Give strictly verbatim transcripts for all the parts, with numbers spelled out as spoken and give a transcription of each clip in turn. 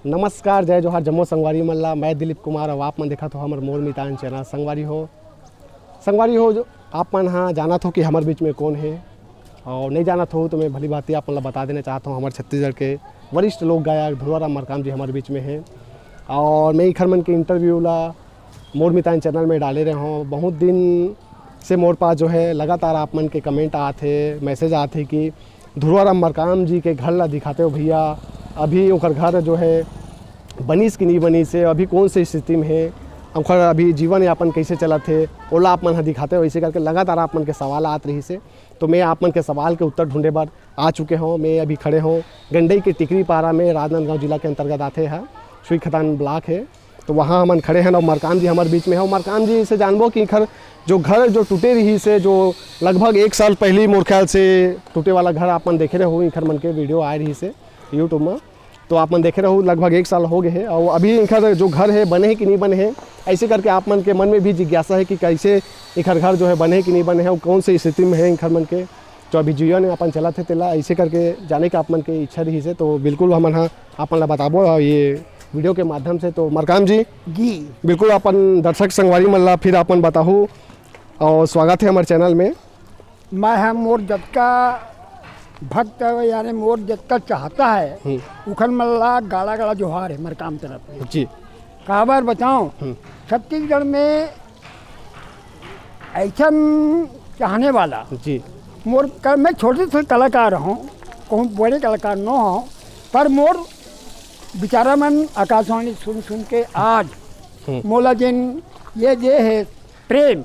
नमस्कार, जय जोहार, जम्मो संगवारी मन ला। मैं दिलीप कुमार, अउ आप मन देखत हो हमर मोर मितान चैनल। संगवारी हो, संगवारी हो, जो आप मन हा जानत हो कि हमर बीच में कौन है, और नहीं जानत हो तो मैं भली भांति आप मन ला बता देना चाहत हूँ, हमर छत्तीसगढ़ के वरिष्ठ लोक गायक धुरवाराम मरकाम जी हमर बीच में हैं। और मैं इखर मन के इंटरव्यू ला मोर मितान चैनल में डाले रहे हों। बहुत दिन से मोर पास जो है लगातार आप मन के कमेंट आत हे, मैसेज आत हे कि धुरवाराम मरकाम जी के घर ला दिखाते हो भैया, अभी ओकर घर जो है बनिस कि नहीं बनिस हे, अभी कौन से स्थिति में है, ओकर अभी जीवन यापन कैसे चलत हे, ओला आप मन ह दिखाते हो, ऐसे करके लगातार आप मन के सवाल आत रहिस हे। तो मैं आप मन के सवाल के उत्तर ढूंढे बर आ चुके हों। मैं अभी खड़े हों गंडई के टिकरी पारा में, राजनांदगांव जिला के अंतर्गत आथे है, सुईखदान ब्लॉक है। तो वहाँ हमन खड़े हैं और मरकाम जी हमर बीच में है। और मरकाम जी से जानबो कि इखर जो घर जो टूटे रहिस हे, जो लगभग एक साल पहली मोर ख्याल से टूटे वाला घर आप मन देखे रहो, इखर मन के वीडियो आए रहिस हे यूट्यूब में, तो आप मन देखे रहो, लगभग एक साल हो गए है। और अभी इखर जो घर है बने है कि नहीं बने है, ऐसे करके आप मन के मन में भी जिज्ञासा है कि कैसे इखर घर जो है बने है कि नहीं बने है और कौन से स्थिति में है इखर मन के। तो अभी जीवन अपन चलत है तेला ऐसे करके जाने के आप मन के इच्छा रहिस हे। तो बिल्कुल हमन हा आप मन ला बताबो और ये वीडियो के माध्यम से। तो मरकाम जी, जी। बिल्कुल अपन दर्शक संगवारी मन ला फिर आप मन बताहू और स्वागत है हमर चैनल में। मैं ह मोर जतका भक्त हे, यानी मोर जतका चाहता है, हम्म। उखर मन ला गाड़ा गाड़ा जोहार है मरकाम तरफ से। जी। काबर बताओ, हम्म। छत्तीसगढ़ में ऐसन चाहने वाला, जी। मोर क-, मैं छोटे से कलाकार हूँ, कहूँ बड़े कलाकार न हूँ, पर मोर बिचारा मन आकाशवाणी सुन सुन के आज हम्म। मोला जिन ये दे है प्रेम,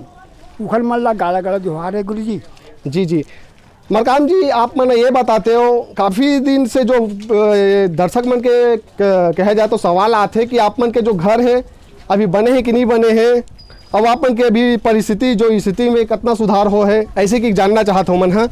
उखर मन ला गाड़ा गाड़ा जोहार है गुरु जी। जी, जी। मरकाम जी, आप मन ये बताते हो, काफ़ी दिन से जो, अ, दर्शक मन के क-, कहे जाए तो सवाल आथे कि आप मन के जो घर है, अभी बने है कि नहीं बने है, अब आप मन के अभी परिस्थिति, जो स्थिति में कितना सुधार हो है, ऐसे कि जानना चाहत हो मन हा।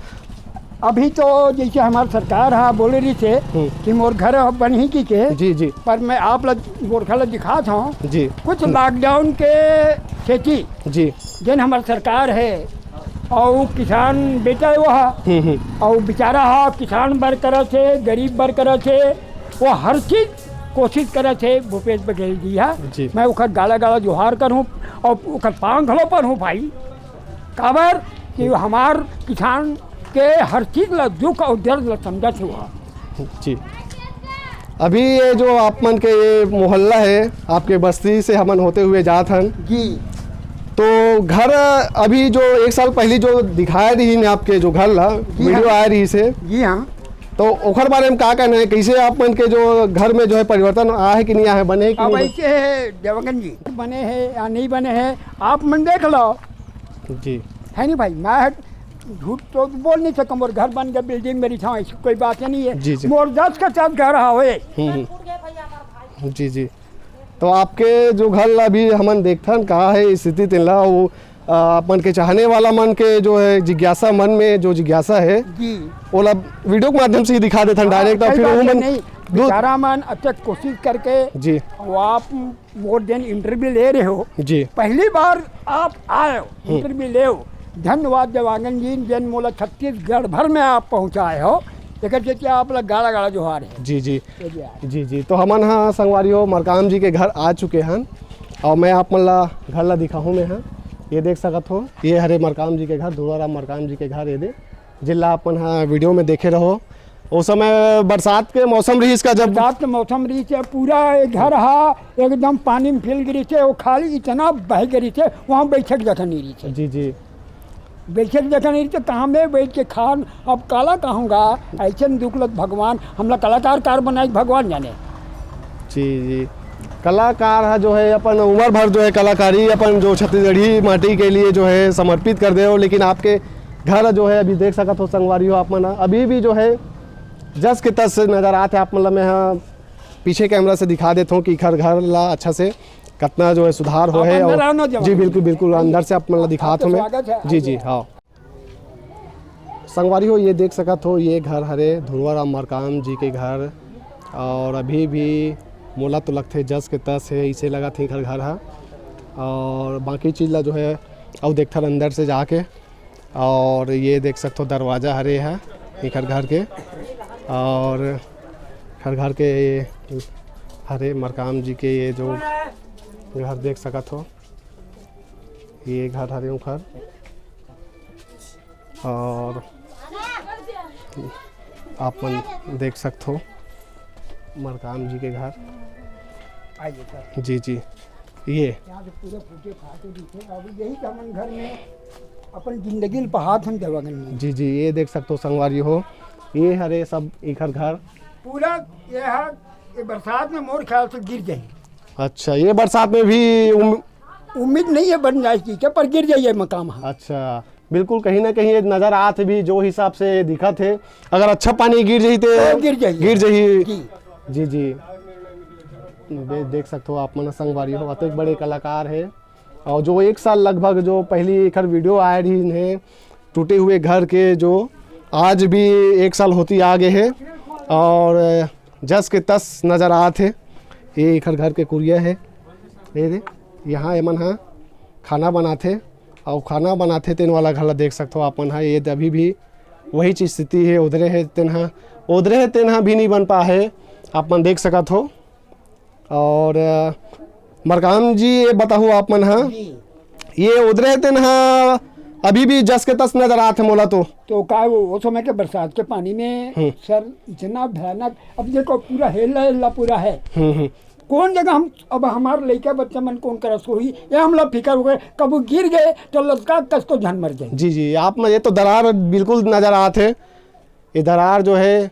अभी तो जैसे हमार सरकार हा बोले रहिस हे हम्म। कि मोर घर अब बनही कि के, जी, जी। पर मैं आप ला गोरखा ला दिखात हूँ। जी। कुछ लॉकडाउन के सेती जी। जेन हमर सरकार है, अउ किसान बेटा वो हा, हम्म, हम्म। अउ बेचारा हा किसान बर करत हे, गरीब बर करत हे, वो हर चीज कोशिश करत हे भूपेश बघेल जी हा। जी। मैं ओकर गाड़ा गाड़ा जोहार करहूँ अउ ओकर पाँव घलो परहूँ भाई, काबर कि हमार किसान के हर चीज ला दुख अउ दर्द ला समझत हे वो हा। जी। अभी ये जो आप मन के ये मोहल्ला है, आपके बस्ती से हमन होते हुए जात हन। जी। तो घर अभी जो एक साल पहली जो दिखाए रहिन आपके जो घर ला, जी वीडियो हाँ। आए रहिस हे। जी हाँ। तो ओखर बारे में का कहना है, कैसे आप मन के जो घर में जो है परिवर्तन आया है कि नहीं आया है, बने है कि अब नहीं बने? ऐसे है देवगन जी, बने है या नहीं बने है, आप मन देख लो। जी। है नहीं भाई, मैं झूठ तो बोल नहीं सकूँ, मोर घर बन गया, बिल्डिंग में रहिथंव, ऐसी कोई बात नहीं है। जी, जी। मोर दस के दस घर हवे। हम्म, हम्म। जी, जी। तो आपके जो घर ला अभी हमन देखथन, का है स्थिति तेन ला, वो, अ, आप मन के चाहने वाला मन के जो है जिज्ञासा, मन में जो जिज्ञासा है, जी। ओला वीडियो के माध्यम से ही दिखा देथन हाँ, direct, और सही फिर बात वो है, मन नहीं, दू- बेचारा मन अच्छा कोशिश करके जी। वो आप मोर जेन इंटरव्यू ले रहे हो, जी। पहली बार आप आए हो, हम्म। इंटरव्यू ले हो। धन्यवाद देवांगन जी, जेन मोला छत्तीसगढ़ भर में आप पहुँचाए हो, एकर सेती आप ला गाड़ा गाड़ा जोहार है। जी, जी। ये भी आए। जी, जी। तो हमन हा संगवारी हो मरकाम जी के घर आ चुके हन, और मैं आप मन ला घर ला दिखाहूँ मैं हा। ये देख सकत हो, ये हरे मरकाम जी के घर, धुरवाराम मरकाम जी के घर, ये दे। जेला आप मन हा वीडियो में देखे रहो। ओ समय बरसात के मौसम रहिस का जब बरसात के मौसम रहिस हे, पूरा ये घर हा एकदम पानी में फैल गे रहिस हे, वो खाली इतना बह गे रहिस हे, वहाँ बैठे के जगह नहीं रहिस हे। जी, जी। बैठे के जगह नहीं रहिस हे, कहाँ में बैठ के खान, अब काला कहूँगा, ऐसे दुख लग भगवान, हमला कलाकार कार बनाए भगवान जाने। जी, जी। कलाकार हा जो है अपन उम्र भर जो है कलाकारी अपन जो छत्तीसगढ़ी माटी के लिए जो है समर्पित कर दे हो, लेकिन आपके घर जो है अभी देख सकत हो संगवारी हो आप मन, अभी भी जो है जस के तस नजर आत हे आप मन ला। मैं हा पीछे कैमरा से दिखा देता हूँ कि घर, घर ला अच्छा से कितना जो है सुधार हो आप है। अंदर और आओ ना जवान जी, जी। बिल्कुल, बिल्कुल, अंदर से आप मन ला दिखात आपका हूँ मैं। स्वागत है, जी, आइए। जी, हाँ। संगवारी हो, ये देख सकत हो, ये घर हरे धुरवाराम मरकाम जी के घर, और अभी भी मोला तो लगथे जस के तस है, इसे लगत हे घर, घर हा। और बाकी चीज ला जो है अउ देखथन अंदर से जाके। और ये देख सकत हो दरवाजा हरे है एकर घर के, और एकर घर के ये हरे मरकाम जी के ये जो घर देख सकत हो, ये घर हरे उखर। और आप मन देख सकत हो मरकाम जी के घर। आइए सर। जी, जी। ये यहाँ से पूरे फूटे फाटे दिखे। अब यही तो हमन घर में अपन जिंदगी ल पहात हन देवागन में। जी, जी, ये देख सकत हो संगवारी हो, ये हरे सब इखर घर। पूरा ये ह, ये बरसात में मोर ख्याल से गिर जाही। अच्छा, ये बरसात में भी उम- उम्मीद नहीं है बन जाए की, पर गिर जाही ये मकान ह। अच्छा, बिल्कुल, कहीं ना कहीं ये नजर आत हे भी, जो हिसाब से दिखत हे, अगर अच्छा पानी गिर जाही ते तो गिर जाही। गिर जाही। जी। जी, जी। दे-, देख सकत हो आप मन संगवारी हो, अतेक बड़े कलाकार हे। और जो एक साल लगभग जो पहली एकर वीडियो आए रही इन्हें टूटे हुए घर के, जो आज भी एक साल होती आ गए हे और जस के तस नजर आत हे। ये एकर घर के कुरिया हे, ये दे, यहाँ एमन ह खाना बनाथे और खाना बनाथे तेन वाला घर ला देख सकत हो आप मन ह। ये दे अभी भी वही चीज स्थिति हे, उधरे हे तेन ह, उधरे हे तेन ह भी नहीं बन पा हे, आप मन देख सकत हो। और, अ, मरकाम जी, ये बताहू आप मन ह, जी। ये उधरे तेन ह अभी भी जस के तस नजर आत हे मोला तो। तो का वो, वो समय के बरसात के पानी में हम्म। सर, इतना भयानक, अब देखो पूरा हेला हेला पूरा है। हम्म, हम्म। कौन जगह हम, अब हमार लइका बच्चा मन कौन करा सोही, ये हमला फिकर हो गए, कबू गिर गए तो लटका कस को झन मर जाए। जी, जी, आप में ये तो दरार बिल्कुल नजर आत हे। ये दरार जो है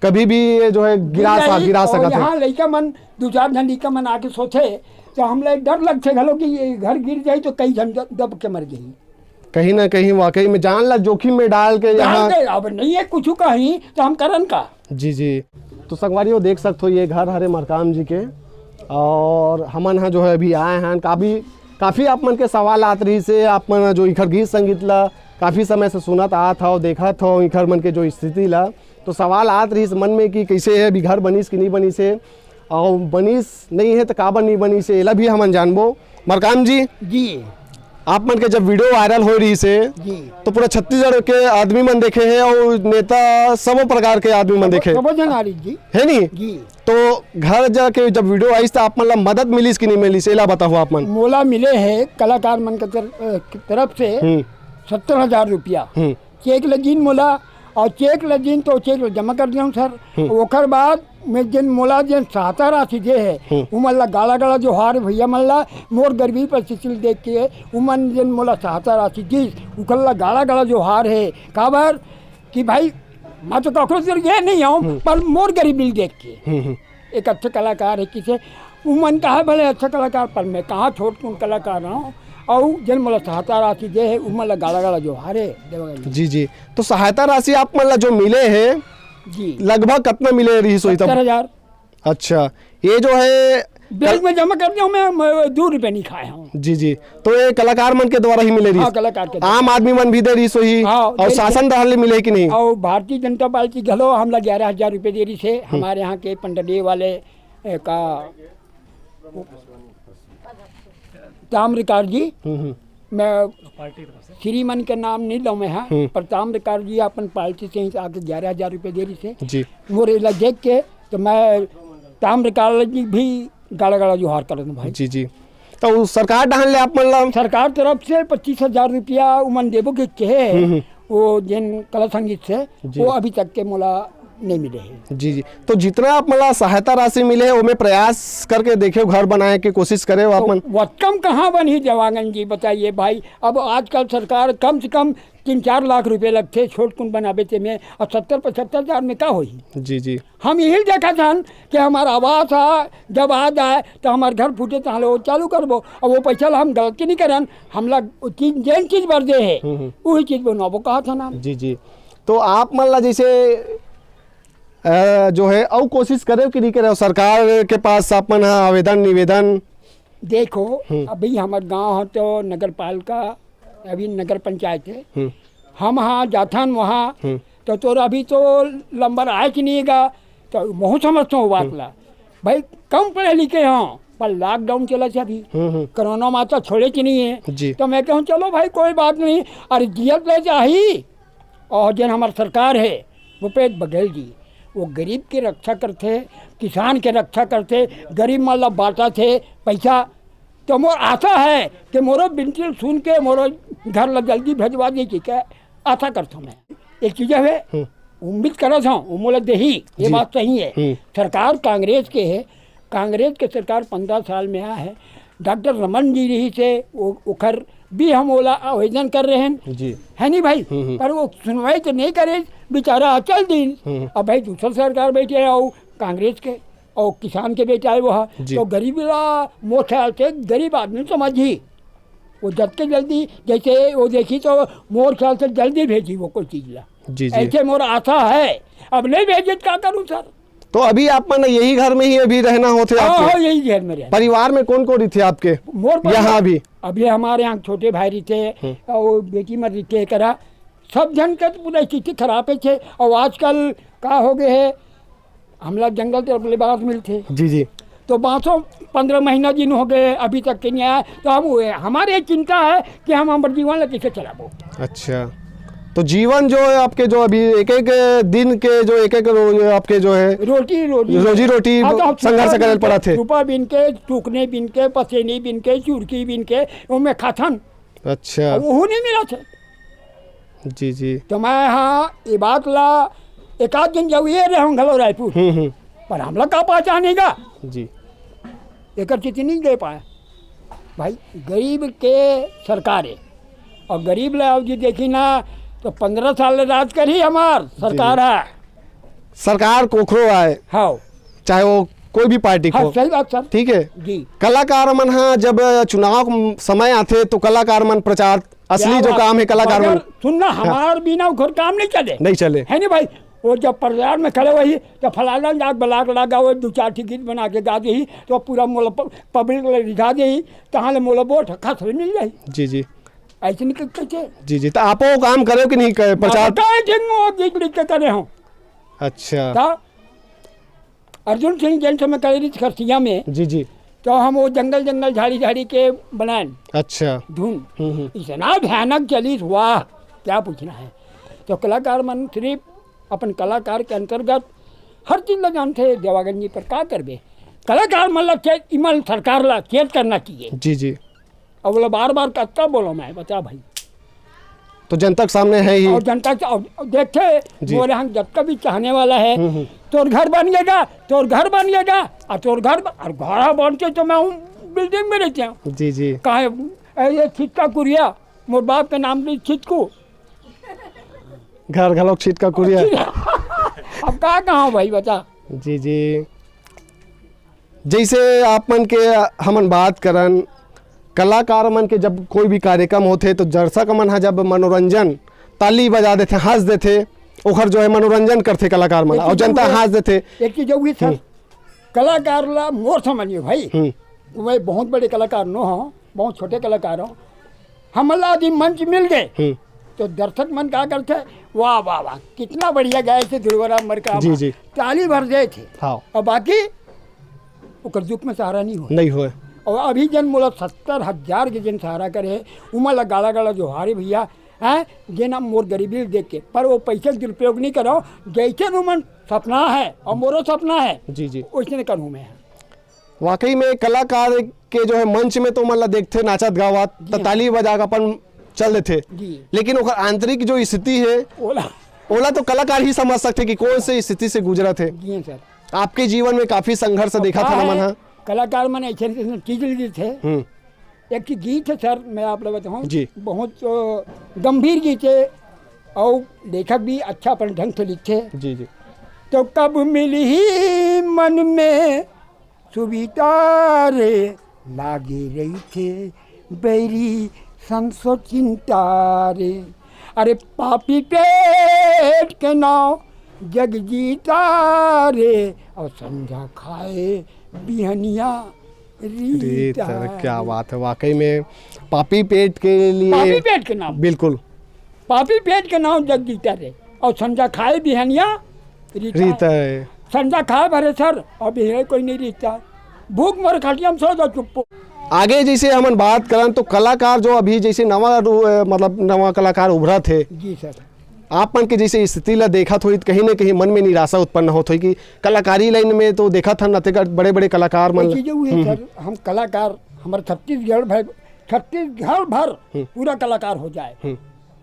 कभी भी ये जो है गिरा गिर सा-, जाही गिरा और सकत हे। यहाँ लइका मन, दू चार झन लइका मन आके सोचे, तो हमला एक डर लगथे घलो कि ये घर गिर जाही तो कई झन द-, दब के मर जाही। कहीं ना कहीं वाकई में जान ला जोखिम में डाल के डाल यहाँ दे, अब नहीं है कुछ कहीं तो हम करन का? जी, जी। तो संगवारी हो देख सकत हो ये घर हरे मरकाम जी के और हमन ह जो है अभी आए हैं काफ़ी काफ़ी आप मन के सवाल आत रहिस हे, आप मन जो इखर गीत संगीत ला काफ़ी समय से सुनत आत हव, देखत हव इखर मन के जो स्थिति ला, तो सवाल आत रहिस मन में कि कइसे हे, अभी घर बनिस कि नहीं बनिस हे, अउ बनिस नहीं हे तो काबर नहीं बनिस हे, एला भी हमन जानबो। मरकाम जी, जी। आप मन के जब वीडियो वायरल हो रहिस हे, जी। तो पूरा छत्तीसगढ़ के आदमी मन देखे हे अउ नेता सबो प्रकार के आदमी मन देखे। सबो जन आ रही जी। है नी? जी। तो घर जाके जब वीडियो आइस, त आप मन ला मदद मिलिस कि नहीं मिलिस, एला बताओ आप मन। मोला मिले हे कलाकार मन के तर-, अ, तरफ से हम्म। सत्तर हजार रुपया। हम्म। चेक ल दीन मोला, और चेक ल दीन तो चेक ल जमा कर दिया हूँ सर। हम्म। ओकर बाद में जिन मोला जिन सहायता राशि दे हे, हम्म। उमन ला गाड़ा गाड़ा जोहार भैया मन ला, मोर गरीबी परिस्थिति ल देख के उमन जिन मोला सहायता राशि दीस, उकर ला गाड़ा गाड़ा जोहार हे। काबर कि भाई, मैं तो ककरो से ये नहीं आऊँ, हम्म। पर मोर गरीबी ल देख के। हम्म, हम्म। एक अच्छे कलाकार हे, किसे उमन कहा भले अच्छा कलाकार, पर मैं कहाँ छोट कुन कलाकार हूँ। अउ जन मोला सहायता राशि दे हे, उमन ला गाड़ा गाड़ा जोहार हे, देवगन। जी, जी। तो सहायता राशि आप मन ला जो मिले हे, जी। लगभग कितना मिले रहिस होही तब? सत्तर हजार। अच्छा, ये जो है बैंक में जमा कर दिया हूँ मैं, मैं दो रुपये नहीं खाए हूँ। जी, जी। तो ये कलाकार मन के द्वारा ही मिले रहिस? हाँ, कलाकार के द्वारा। आम आदमी मन भी दे रहिस होही? हाँ, और दे रहिस। शासन डहार ले मिले कि नहीं? और भारतीय जनता पार्टी घलो हमला ग्यारह हजार रुपये दे रहिस हे, हम्म। हमारे यहाँ के पंडरीय वाले, ए, का ताम्रकार जी, हम्म, हम्म। मैं श्रीमन के नाम नहीं लूँ मैं, हाँ, हम्म। पर ताम्रकार जी अपन पार्टी से ही आके ग्यारह हजार रुपये दे रहिस हे। जी। मोर एला देख के तो मैं ताम्रकार जी भी गाड़ा गाड़ा जोहार करत हूँ भाई। जी, जी। तो उ सरकार डहान ले आप मन ला? सरकार तरफ से पच्चीस हजार रुपया उमन देबो के कहे हे, हम्म, हम्म। वो जिन कला संगीत से, जी। वो अभी तक के मोला नहीं मिले हे। जी, जी। तो जितना आप मन ला सहायता राशि मिले हे, ओमे प्रयास करके देखे, घर बनाए के कोशिश करे हो आप तो मन? वतकम कहाँ बनही देवांगन जी, बताइए भाई। अब आजकल सरकार कम से कम तीन चार लाख रुपये लगथे छोटकुन बनाबे ते में, और सत्तर पचहत्तर हजार में का होही? जी, जी। हम यही देखत हन कि हमार आवास ह जब आ जाए तो हमार घर फूटे तो हम लोग चालू करबो। अब वो पैसा ला हम गलती नहीं करन, हमला वो चीज, जेन चीज बर दे हे, हम्म, हम्म। वही चीज बनवाबो कहत हन हम। जी, जी। तो आप मन ला जैसे, अ, जो है, अउ कोशिश करे कि नहीं करे सरकार के पास आप मन ह आवेदन निवेदन? देखो, हम्म। अभी हमार गांव ह तो नगर पालिका, अभी नगर पंचायत हे। हम्म। हम हाँ जाथन वहाँ, हम्म। तो तोर अभी तो लंबर आए कि नहीं गा, तो महू समझथों बात हम्म। ला। भाई, कम पढ़े लिखे हों, पर लॉकडाउन चलत हे अभी। हम्म, हम्म। कोरोना माता छोड़े कि नहीं हे। जी। तो मैं कहूँ, चलो भाई, कोई बात नहीं, अरे जियत ले चाही। और जेन हमार सरकार हे, भूपेश बघेल जी, वो गरीब के रक्षा करथे, किसान के रक्षा करथे, गरीब मन ला बांटथे पैसा। तो मोर आशा है कि मोरो बिनती सुन के मोरो घर ला जल्दी भेजवा दे, ठीक है, आशा करथों मैं। एक चीज है, हम्म। उम्मीद करत हूँ, वो मोला देही, ये जी। बात सही है। हम्म। सरकार कांग्रेस के है, कांग्रेस के सरकार पन्द्रह साल में आया है, डॉक्टर रमन जी रहिस हे, ओ-, ओखर भी हम ओला आवेदन कर रहे हैं, जी। है नहीं भाई? हम्म, हम्म। पर वो सुनवाई तो नहीं करे, बेचारा अचल दिन। हम्म। अब भाई दूसरा सरकार बैठे है, और कांग्रेस के, और किसान के बेटा है वो है, जी। तो गरीब ला, मोर ख्याल से गरीब आदमी समझही, वो जतके जल्दी, जैसे वो देखी तो मोर ख्याल से जल्दी भेजी वो कोई चीज ला। जी, जी। ऐसे मोर आशा है, अब नहीं भेजे तो क्या करूँ सर? तो अभी आप मन यही घर में ही अभी रहना होथे हाँ, आपके? हाँ, यही घर में रहना। परिवार में कौन-कौन रहिथे आपके? मोर परिवार यहाँ अभी? अभी हमारे यहाँ छोटे भाई रहिथे, हम्म। और बेटी मन रहिथे करा। सब झन के तो पूरा स्थिति खराब है छे। और आजकल का हो गए है, हमला जंगल तरफ ले बांस मिलथे। जी, जी। तो बांसों पन्द्रह महीना दिन हो गए, अभी तक के नहीं आया। तो हम, हमारे चिंता है कि हम हमर जीवन ला कैसे चलाबो। अच्छा, तो जीवन जो है आपके, जो अभी एक-एक दिन के जो एक-एक रो-, आपके जो है रोटी, रोजी। रोजी रोटी हाँ, तो हम संघर्ष सुपा करे बीन के, पड़त हे। सुपा बीन के, टुकनी बीन के, पसेनी बीन के, चुरकी बीन के, ओमे खाथन। अच्छा। अब ओहू नहीं मिलत हे। जी, जी। तो मैं हाँ, ये बात ला एक आध दिन जब ये रहे हूँ घलो रायपुर, हम्म, हम्म। पर हमला का पहचानेगा? जी। एकर चेती नहीं दे पाए। भाई, गरीब के सरकार है, और गरीब ला जी देखी ना, तो पन्द्रह साल ले राज करी हमार सरकार जी। है। सरकार कोखरो आए, हाँ। चाहे वो कोई भी पार्टी हाँ, को। सही बात सर। ठीक है। जी। कलाकार मन हा जब चुनाव समय आथे तो कलाकार मन प्रचार असली क्या जो बात? काम है कलाकार मन। मगर सुन ना, हाँ। हमार बिना ओखर काम नहीं चले। नहीं चले। है नहीं भाई? वो जब प्रचार में खड़े होही, तो फलाना जाग बलाक लगा, वो दो चार टिकट बना के गा देही, तो पूरा मोला प-, पब्लिक ले रिझा देही, तहाँ ले मोला वोट खसरे मिल जाही। जी, जी। ऐसे नहीं क-, कैसे? जी, जी। तो आप वो काम करे कि नहीं करे, प्रचार? बताए दिन वो गीत लिख के करे हूँ। अच्छा। तो अर्जुन सिंह जेन समय करे रहिस खरसिया में, जी, जी। तो हम वो जंगल, जंगल, झाड़ी, झाड़ी के बनाएन। अच्छा। धुन। हम्म, हम्म। इतना भयानक चलिस, वाह, क्या पूछना है। तो कलाकार मन सिर्फ अपन कलाकार के अंतर्गत हर चीज ला जानथे, देवागन जी, पर का करबे? कलाकार मन ला चेत, इमन सरकार ला चेत करना चाहिए। जी, जी। अब बोला, बार-बार कतका बोलो मैं, बता भाई। तो जनता के सामने है ही। और जनता के, और, और देखते, जी। मोरे यहाँ जतका भी चाहने वाला है, हम्म, हम्म। तोर घर बन गएगा, तोर घर बन गएगा, और तोर घर ब-, और घर बनते तो मैं हूँ, बिल्डिंग में रहते हैं। जी, जी। कहाँ है? ए, ये छिटका कुरिया, मोर बाप के नाम से छिटकू। घर घलोक छिटका कुरिया। अब का कहाँ भाई, बता। जी, जी। जैसे आप मन के हमन बात करन, कलाकार मन के जब कोई भी कार्यक्रम होथे, तो दर्शक मन ह जब मनोरंजन, ताली बजा देथे, हँस देथे, ओखर जो है मनोरंजन करथे कलाकार मन, एक और चीज जनता और है, हँस देथे। एक चीज और भी सर, हम्म। कलाकार ला मोर समझिए भाई, हम्म। मैं बहुत बड़े कलाकार नो हूँ, बहुत छोटे कलाकार हूँ, हमला यदि मंच मिल गए, हम्म। तो दर्शक मन का करथे, "वाह, वाह, वाह, कितना बढ़िया गाए थे ध्रुवराम मरकाम।" जी, जी। ताली भर देथे। हाँ। और बाकी ओकर दुख में सहारा नहीं होय। नहीं होय। और अभी जन मोला सत्तर हजार के जन सहारा करे हे, उमन ला गाड़ा गाड़ा जोहार हे भैया, हैं, जेन अब मोर गरीबी देख के, पर वो पैसे के दुरुपयोग नहीं करो, जैसे उमन सपना है और मोरो सपना है, जी, जी। वैसे करहूँ मैं। वाकई में कलाकार के जो है मंच में तो मन ला देखथे नाचत गावत, जी त हाँ। ताली बजा के अपन चल देथे। जी। लेकिन ओकर आंतरिक जो स्थिति है, ओला ओला तो कलाकार ही समझ सकथे कि कौन से स्थिति से गुजरत हे। जी हाँ सर। आपके जीवन में काफी संघर्ष अब देखा का था ना मन है, हा। कलाकार मन ऐसे ऐसे चीज लिखथे। हम्म। एक ठे गीत है सर, मैं आप लोग बताऊँ, जी। बहुत, अ, गंभीर गीत है और लेखक भी अच्छा अपन ढंग से लिखथे। जी, जी। तो कब मिलही मन में सुविता रे, लागे रहिथे बैरी संसो चिंता रे। अरे पापी पेट के नाव जग जीता रे, और संझा खाए बिहनिया रीता रीता रे। क्या बात है, वाकई में पापी पेट के लिए। पापी पेट के नाव। बिल्कुल। पापी पेट के नाव जग जीता रे, और संझा खाए बिहनिया रीता रीता है। है। संझा खाए भरे सर, और बिहनिया कोई नहीं रीता। भूख मर खटिया में सो जाओ चुप्पो। आगे जैसे हमन बात करन तो कलाकार जो अभी जैसे नवा रू-, अ, मतलब नवा कलाकार उभरत हे, जी सर। आप मन के जैसे स्थिति ला देखत होई, त कहीं ना कहीं मन में निराशा उत्पन्न होत होई कि कलाकारी लाइन में तो देखत हन, अतेक बड़े-बड़े कलाकार मन ये ला। चीजें हुई हम्म, सर, हम कलाकार, हमारे छत्तीसगढ़ भर, छत्तीसगढ़ भर हम्म। पूरा कलाकार हो जाए। हम्म।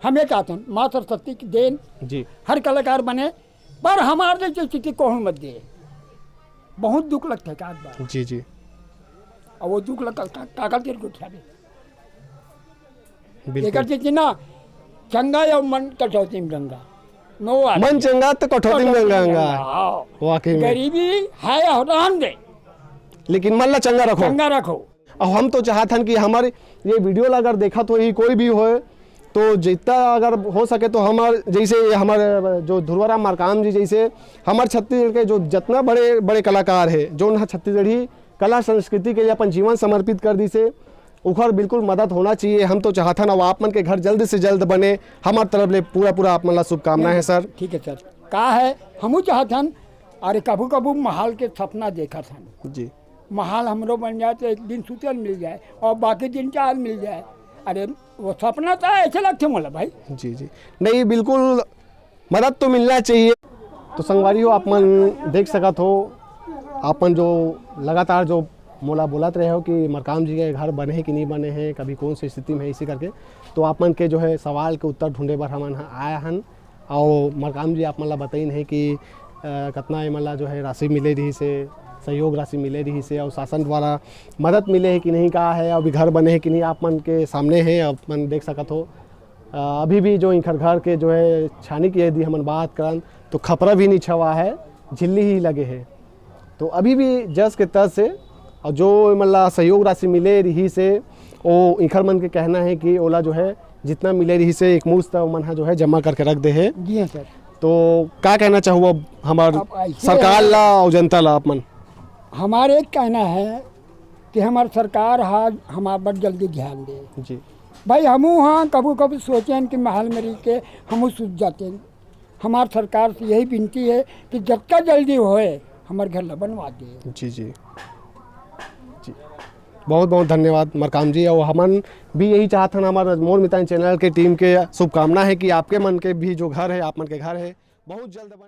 हम ये चाहते हैं, माँ सरस्वती की देन, जी। हर कलाकार बने, पर हमारे जैसे स्थिति कौन मत दे। बहुत दुख लगता है का बात। जी, जी। और वो दुख लग, का, का, का, का, बिल्कुल। एकर चीज ना, चंगा या मन कटौती में गंगा। मैं वो आदमी। मन चंगा तो कटौती में गंगा, गंगा। हाँ। वाकई में। गरीबी है या रहन दे। लेकिन मन ला चंगा रखो। चंगा रखो। अब हम तो चाहत हन कि हमारे ये वीडियो ला अगर देखत होही कोई भी होए, तो जितना अगर हो सके तो हमार, जैसे ये हमारे जो ध्रुवराम मरकाम जी, जैसे हमारे छत्तीसगढ़ के जो जितना बड़े बड़े कलाकार है, जो ना छत्तीसगढ़ी कला संस्कृति के लिए अपन जीवन समर्पित कर दिसे, उखर बिल्कुल मदद होना चाहिए। हम तो चाहत हन, अब आप मन के घर जल्द से जल्द बने, हमार तरफ ले पूरा पूरा आप मन ला शुभकामना है सर। ठीक है सर, का है, हमू चाहत हन, अरे कभू कभू महल के सपना देखत हन। जी। महल हमरो बन जाए तो एक दिन सुतल मिल जाए और बाकी दिन चार मिल जाए। अरे वो सपना तो ऐसे लगते मोला भाई। जी, जी। नहीं, बिल्कुल मदद तो मिलना चाहिए। तो संगवारी हो, आप मन देख सकत हो, आप मन जो लगातार जो मोला बोलत रहे हो कि मरकाम जी के घर बने हे कि नहीं बने हे, कभी कौन सी स्थिति में है, इसी करके। तो आप मन के जो है सवाल के उत्तर ढूंढे बर हमन ह आया हन। और मरकाम जी आप मन ला बताइन हे कि, अ, कतना ए मन ला जो है राशि मिले रहिस हे, सहयोग राशि मिले रहिस हे और शासन द्वारा मदद मिले हे कि नहीं, का है, अभी घर बने हे कि नहीं, आप मन के सामने हे, आप मन देख सकत हो। अ, अभी भी जो इनकर घर के जो है छानी की यदि हमन बात करन, तो खपरा भी नहीं छवा है, झिल्ली ही लगे है। तो अभी भी जस के तस है। और जो ए मन ला सहयोग राशि मिले रहिस हे, ओ इनकर मन के कहना है कि ओला जो है जितना मिले रहिस हे, एक मुश्त ओमन ह जो है जमा करके रख दे है। जी हाँ सर। तो का कहना चाहू अब हमार अब ऐसे सरकार है, ला और जनता ला आप मन? हमारे एक कहना है कि हमार सरकार हा हमार पर जल्दी ध्यान दे। जी। भाई, हमू हाँ कभू कभू सोचेन कि महल में रह के हमू सूझ जातेन। हमार सरकार से यही विनती है कि जतका जल्दी होए, हमार घर ला बनवा दे। जी, जी। जी। बहुत बहुत धन्यवाद मरकाम जी। और हमन भी यही चाहत हन, हमार मोर मितान चैनल के टीम के शुभकामना है कि आपके मन के भी जो घर है, आप मन के घर है, बहुत जल्द बने।